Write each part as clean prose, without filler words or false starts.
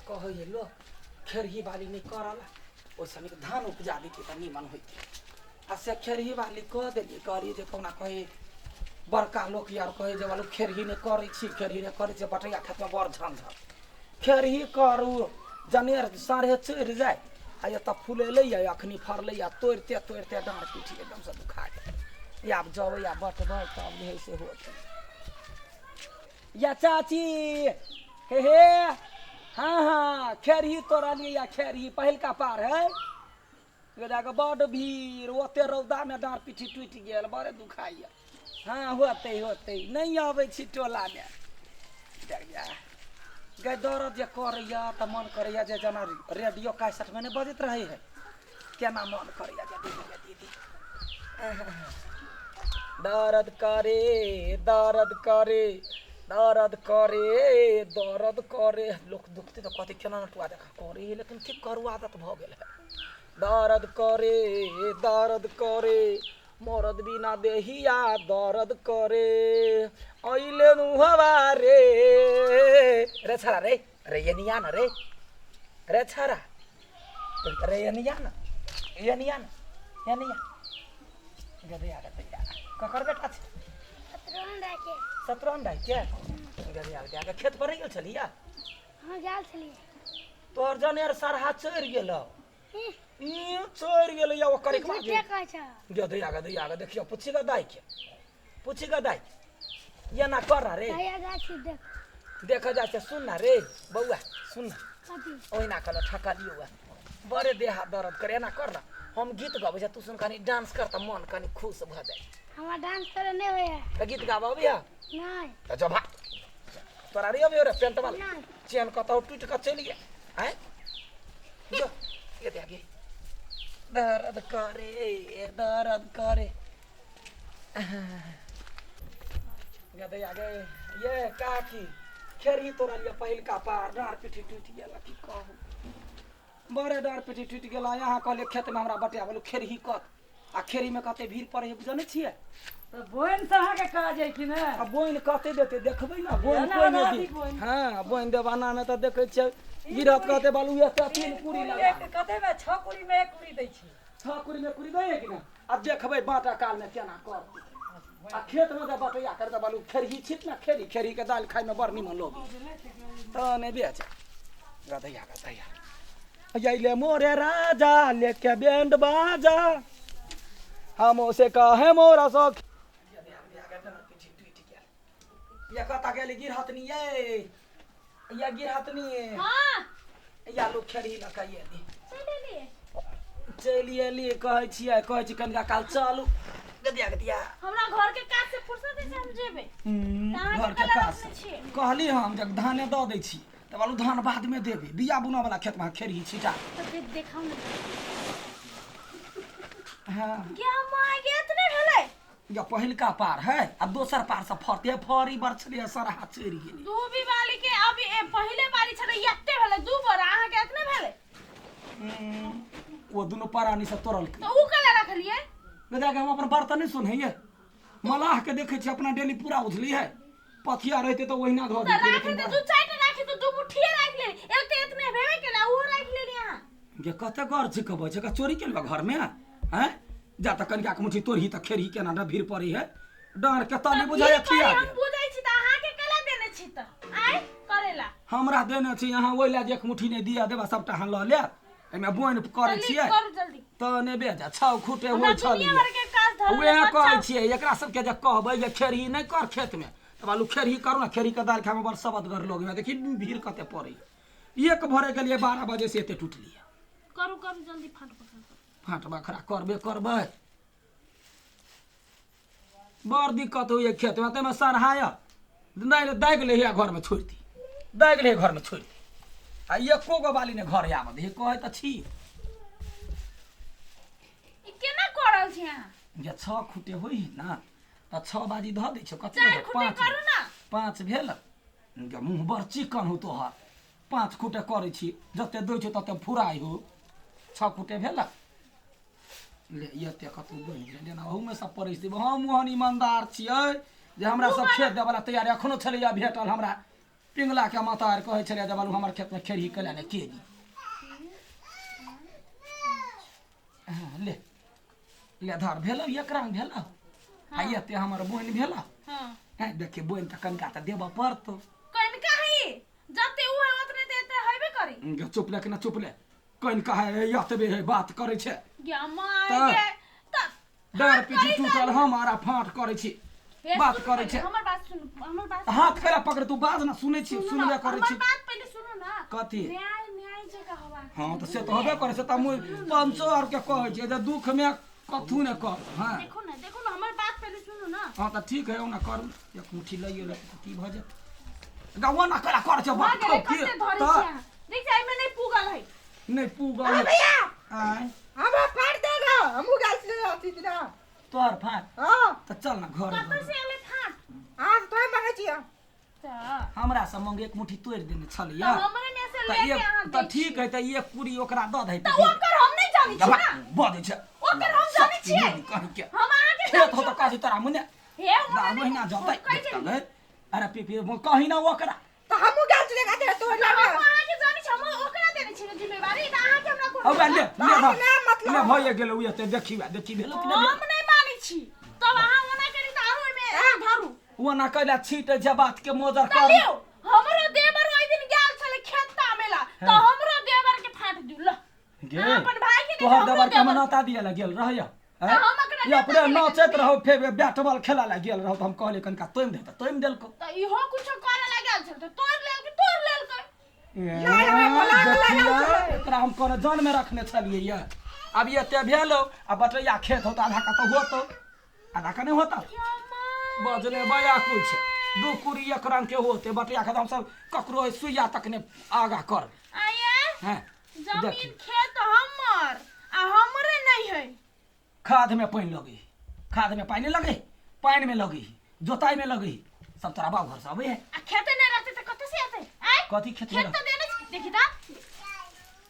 कहैए लोक खेरही बाली नहि करल ओहिसँ नीक धान उपजा दैतियै तऽ नीमन होइतै आ से खेरही बाली कऽ देलियै कहलियै जे कहुना कहै बड़का लोक यार कहै जे बालू खेरही नहि करै छी खेरही नहि करै छी बटैया खेतमे बड़ झंझट खेरही करू जनेर साढ़े चढ़ि जाय आ एतऽ फुलेलैए अखनी फड़लैए तोड़िते तोड़िते डाँड़ पीठी एकदमसँ दुखा गेल आब जबै आ बटबै तब जे हइ से होतै या चाची हे हे हाँ हाँ खेरही तोड़लियै या खेरही पहिलका पार है जाके बड्ड भीड़ ओते रौदामे डाँड़ पीठी टूटि गेल बड़े दुखाइए हाँ होतै होतै नहि अबै छी टोलामे गै दर्द जे करैए तऽ मन करैए जे जेना रेडियो कैसेटमे नहि बजैत रहै है केना मन करैए जे दीदी गे दीदी दर्द करे दर्द करे दर्द करे दर्द करे लोक दुखते तऽ कहते केना नटुआ जकाँ करे लेकिन की करू आदत भऽ गेल है दर्द करे दर्द करे मरद बिना देहिया दर्द करे अइले नुहवा रे रे छाड़ा रे रे एनिया न रे रे छाड़ा रे एनिया न एनिया न एनिया गदैया गदैया ककर बेटा छै शत्रुघ्न राय के। शत्रुघ्न राय के गदैया गदैया के खेत पर गेल छलिया? हाँ, गेल छलियै। तोहर जनेर सरहा चढ़ि गेल ई चढ़ि गेल या ओकर एक बार झूठे कहै छ। गदैया गदैया के देखियो पूछी ग दाई के पूछी ग दाई ये ना कर रे। कहिया जाइ छी देख। देख जाइ छै। सुन ना रे बौआ सुन ना। कथी? ओहिना कहलो ठकलियो बा बड़े देह हाथ दर्द करे एना कर ना हम गीत गबै छै तू सुन कनी डांस कर तऽ मन कनी खुश भऽ जाइ। हमरा डांस करे नहि होइए। तऽ गीत गाबऽ अबैया? नहि। तऽ जो भाग तोरा रे अबैयो रे पेंट वाला नहि। चेन कतौ टूटि कऽ चलि गेल आँय जो ये दे आगे दर्द करे दर्द करे गदे आगे ये काकी खेरही तोरा लिए पहिलका पार डाँड़ पीठी टूटि गेल की कहू बड़े डाँड़ पीठी टूटि गेल यहाँ कहलियै खेतमे हमरा बटिया बोलू खेरही कत आ खेरहीमे कते भीड़ पड़ै है बुझै छियै? तऽ बोनि से अहाँके काज अइ कि ने? आ बोनि कते देतै देखबै ने बोनि एना कोइ नहि राति दी बोनि। हँ बोनि देवाना मे तऽ देखै छियै गिरहत कहते बालू एते तीन कुड़ी लगा एक कते में 6 कुड़ी में 1 कुड़ी दै छी। 6 कुड़ी में कुड़ी दैए कि ने आ देखबै बाँटा काल मे केना करतै आ खेत मे जे बटैया करतै बालू खेरही छिट ने खेरही खेरही के दालि खाय मे बड़ निमन लगै तऽ नहि बेच गदैया गदैया अइले मोरे राजा लेके बैंड बाजा हम उसे कहे मोरा सख ये कता गेली गिरहतनी ये या गिरहतनी हाँ। या लोग खेरही लऽ कऽ एली। चलि एलियै? चलि एली कहै छियै कहै छी कनिका काल चलू गदिया गदिया। हमरा घर के काज से फुर्सत है से हम जेबै। अहाँ घर के कला काज रखने छियै? कहली हम जब धाने दऽ दै छी तऽ बालू धान बादमे देबै बिया बुनऽ वाला खेतमे खेरही छिटा। तऽ फिर देखाउ ने। हाँ। गे माय गे एतने भेलै? या पहिलका पार है आ दोसर पार से फरते फरी बड़ छलियै सरहा चढ़ि गेलै। दूबी वाली के अभी ए पहिले वाली छलै एते भेलै दू बोरा अहाँ के एतने भेलै? ओ दुनू प्राणी से तोड़लकै। तऽ उ कला रखलियै? गदा के हम अपन बर्तन नहि सुनैये मलाह के देखै छी अपना डेली पूरा उझली है पथिया रहते तऽ ओहिना धऽ तऽ देतियै राखे लेकिन तऽ दू चारि टा राखे तऽ दू मुट्ठिए राखि लेली एक तऽ एतने भेबे केला ओहो राखि लेली अहाँ। गे कते घर छिकबै छै चोरी केलबै घरमे हैं जा तऽ कनिका के मुट्ठी तोड़ही तऽ खेरही केना ने भीड़ पड़ी है डाँड़ के तली बुझाइए भीड़ खिया पड़े हम गेल। बुझै छी तऽ अहाँके केला देने छी तऽ आँय करेला? हमरा देने छी अहाँ ओहि लए जे एक मुट्ठी नहि दिअ देबा सबटा अहाँ लऽ लेब एहिमे बोनि करै जल्दी छियै करू जल्दी। तऽ नहि बेजा छौ खूटे हमरा होइ दुनिया छलियै भर के काज धरल उएह है, कहै बच्चा। छियै एकरा सबके जे कहबै जे खेरही नहि कर खेतमे तऽ बालू खेरही करू ने खेरही के दालि खायमे बड़ सबदगर लोग देखी भीड़ कते पड़ै एक भरे गेलियै 12 बजे से एते टूटलियै। करू करू जल्दी फाट बखरा करू। फाट बखरा करबे करबै बड़ दिक्कत होइए खेतमे ताहिमे सरहाय नहि दागि लै है घरमे छोड़ि दी दागि लै घरमे छोड़ि दी आ एको गो बाली नहि घर आबऽ दै कहै तऽ छी। ई केना कऽ रहल छी अहाँ? जे 6 खूटे होइ है ने तऽ 6 बाजी धऽ दै छियौ कते चारि भेल? खूटे पाँच करू भेल। ने। 5 भेल गे मुँह बड़ चिकन हो तोहर 5 खूटे करै छी जते दै छौ तते फुराइ हो 6 खूटे भेल ले एते कतौ बनि गेलै लेना ओहूमे सब परसि देबै हम ओहन ईमानदार छियै जे हमरा सब खेत देबऽला तैयार एखनो छलैया भेटल हमरा पिंगला के माता आर कहै छलै जे बालू हमर खेतमे खेरही कैला ने केली। हाँ, ले ले धर भेलौ एक रंग भेलौ आ एते हमर बोनि भेलौ। हाँ। हैं देखी बोनि तऽ कनिका तऽ देबऽ पड़तौ। कनिका है जते उ है ओतने देते हेबे करी। गे चुप ले के चुप ले कनिका है एतबे है बात करै छै। गे माय तऽ गे तऽ डाँड़ पीठी टूटल हम आरा फाँट करै छी हे, बात सुनू करै पहिले, छै। हमर बात सुनू हमर बात हाथ करा पकड़ तू बाज ना सुनै छी सुनू सुनबे ना, करै छी। हमर बात पहिले सुनू ना। कथी? न्याय न्याय जगह हवा। हाँ तऽ से तऽ होबे करै छै तऽ मुइ पंचो आर के कहै छियै जे दुख मे कथू ने कर। हाँ देखो ना देखो ना हमर बात पहिले सुनू ना। हाँ तऽ ठीक है ओना करू एक मुट्ठी लइए ले तऽ की भऽ जेतै गौआ ना करा कर छै भऽ बात गेलै की कते धरै तऽ छी अहाँ। देख छै एहिमे नहि पुगल है। नहि पुगल भैया आँय हमरा फाड़ देगा हमहूँ गेल छलियै अथी दिना। तोहर फाट हाँ तऽ चल ना घर कतऽ से एलै फाट? आज तोहे मांगै छियै। तऽ हमरा से मंग एक मुट्ठी तोड़ि देने छलियै तऽ हमरे में से तऽ लेके एक अहाँ तऽ दै ठीक है तऽ एक पूरी ओकरा दऽ दही। तऽ ओकर हम नहि जानै छी ना। बजै छै ओकर हम जानै छियै। कहीं के हम अहाँके खेत हो तऽ कहै तोरा मुने हे ओना ना नहि ओहिना जतै हम कहै छी देखतै। अरे पी पी कहीं ना ओकरा तऽ हमहूँ गेल छलियै गाछे तोड़ि तऽ लाबे। हम अहाँके जानै छी हम ओकरा देने छी जिम्मेवारी तऽ अहाँके हमरा कोन हौवा ले ले बाप धर ने मतलब। ले भइए गेलै उ एते देखी बा देखी भेलो कि नहि हम नहि मानै छी तब अहाँ ओना करी तऽ आरो ओहिमे धरू। भेल? ओना कैला छीट जे बात के मोजर तऽ कर लियौ हमरो देवर ओहि दिन गेल छलै खेत तामेला तऽ हाँ। हमरो देवर के फाट दियौ ल। गे अहाँ अपन भाई के नहि तोहर हमरो देवर के हम देवर। नौता दिए ला गेल रहैया तऽ हम ओकरा ये नौता अपने दिए ला नाचैत रहो फेर बैट बॉल खेला ला गेल रहो तऽ हम कहलियै कनिका तोड़ि दे तऽ तोड़ि देलको। तऽ इहो कुछो करे ला गेल छल तऽ तोड़ि लेलकै तोड़ि लेलकै। नहि, हमरा बोला के देखियै, लगाओ छलै। एकरा हम कोनो जन में रखने छलियै ये अब एते भेलो आ बटैया खेत होता आधा का तऽ होतो आधा का नहीं होता बजने बया कुछ दू कुरी एक रंग के होते बटैया खेत हम सब ककरो सुइया तक ने आगा कर। आये हैं जमीन देखी खेत हमर आ हमरे नहीं है। खाद में पानि लगे खाद में पानि लगे पानि में लगे जोताई में लगे सब तोरा बाप घर से अबै है। आ खेते नहीं रहते तऽ कतऽ से आते आय? कथी खेत खेत तऽ देने छी देखी ता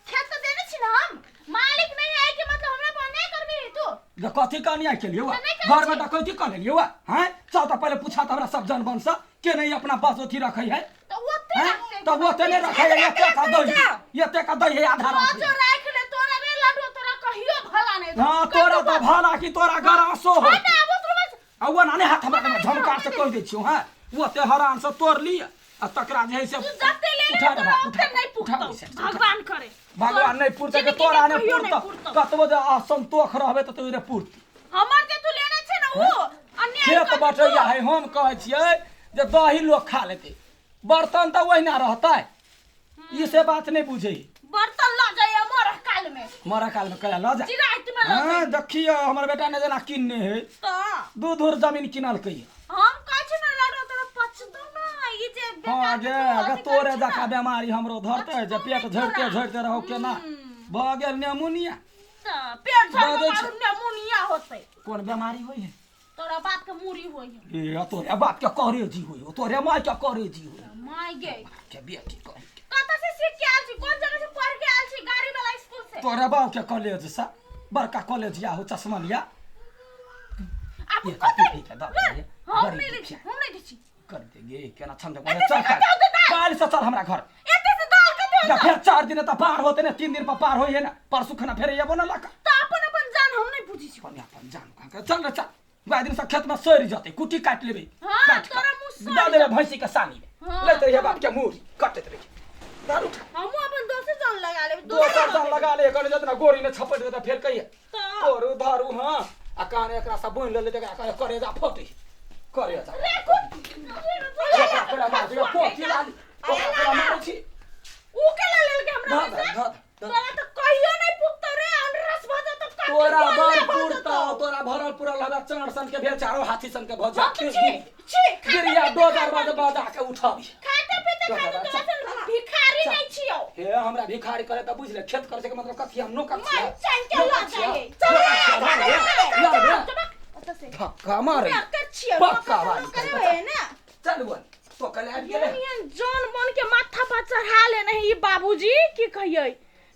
खेत तऽ देने छी ना हम मालिक नहीं आए के मतलब हमरा पर अन्याय करबी तू। गे कथी के अन्याय केलियौ तऽ नहि करै घर में छी। डकैती कऽ लेलियौ हैं चल तऽ पहिले पूछा तऽ हमरा सब जन बन से के नहीं अपना बस अथी रखै है तऽ ओते हैं? रखते तऽ ओते नहि रखै है एते का दै है एते का दै है आधा रखै रोजो राख ले तोरा रे लड्डू तोरा कहियो भला नहीं हाँ तोरा तऽ भला की तोरा गरासो हो हट आबो तोरा बस आ ओ नाने हाथ हमरा झमकार से कहि दै छियौ हैं ओते हरान से तोड़ लिअ आ तकरा जे है से तू जते ले ले उठा रे तोरा बा, ओते उठा, नहीं उठा पुरतौ ओहि साइड से, उठा। भगवान करे भगवान नहीं पुरतै के जिंदगी तोरा में नहीं कहियो नहीं पुरतौ पुरतौ। कतबो जे असंतोष रहबे तऽ तोरे पुरतै। हमर जे तू लेने छै ना उ अन्याय खेत कर बटैया है हम कहै छियै जे दही लोग खा लेतै बर्तन तऽ ओहिना रहतै ई से बात नहि बुझै। बर्तन ल जाइए मरह काल में। मरह काल में कला ल जा। जिराइत में ल हाँ जाइए। देखियो हमर बेटा ने जेना किनने है तऽ दू धूर जमीन किनलकै। हम कहै छी ना लड्डू तोरा पचतौ ना ई जे हाँ बेकार गे के तू गे अथी तोरे करै छी जकाँ ना। बेमारी हमरो धरते जे पचतौ पेट नहि झड़िते तोरा। झड़िते रहो केना भऽ गेल नेमुनिया। तऽ पेट झड़बै बजै छै। आरू नेमुनिया होतै। कोन बेमारी होइ है? तोरा बाप के मूड़ी होइ है। ए तोरे बाप के करेजी होइ हो तोरे माय के करेजी होइ। माय गे के बेटी कहि के। कतऽ से सीख के आयल छी कोन जगह से पढ़ के आयल छी गाड़ी वाला स्कूल से? तोरे बाप के कॉलेज से बड़का कॉलेज या हो चश्मा लिया। आब ये कतऽ पी के दऽ दे। हम गरीब नहि लै छी दुखिया। हम नहि दै छी। कर दे गे केना छम दे एते चल से काल्हि कतऽ होतै दाल? काल्हि से चल हमरा घर। एते से दाल कतऽ या होतै? फेर 4 दिन तऽ पार होते ने 3 दिन पर पार होइए ना परसू खाना फेर एबो ना लका। तऽ अपन अपन जान हम नहि बुझै छी। अपन अपन जान कहाँ के चल रे चल वएह दिन से खेत में सड़ि जतै कुट्टी काटि लेबै। हाँ, काटि कऽ तोरा मुँह सड़ि दऽ देबै जतै। भैंसी के सानी में हाँ, लैत रहिए बाप के मूड़ी कटैत रहिए। दारू उठा। हमहूँ अपन दोसर जान लगा लेबै दोसर जान लगा ले कने जतना गोरी ने छपटि देतै फेर कहिए तऽ तोरू धरू। हाँ आ कान एकरा से बोनि लेले एकरा कहे करेजा फटै करेजा। रे कुट ओकरा केना मारै छी कोथी लाली ओकरा केना मारै छी उ केना लेलकै हमरा धऽ से? धऽ धऽ धऽ। तोरा तऽ कहियो नहि पुगतौ रे अनरस भऽ जेतौ काकी तोरा बोलले बड़ भऽ पुरतौ जेतौ। तोरा भरल पुरल हवे चार सन के भेल चारो हाथी सन के भऽ हम तऽ छी छी खाते गिरिया पीते डोजर खाते बज बजा के उठबी। खाते पीते खाते चल, तोरा सन भिखारी चल। नहीं छियौ। हे हमरा भिखारी करे तऽ बुझ ले खेत करे छै के मतलब कथी हम नौकर छियै। मन चैन के लऽ नौकर छियै। जाइए। चल नौकर छियै, लड़ रे, लड़ रे। ओतऽ से धक्का मारे नौकर छियौ पक्का नौकर वाली नौकरे करे, होय ना। चल बोल तो कल आबि गेलै। नियन जान बन के माथा पर चढ़ा लेने है ई बाबूजी की कहियै।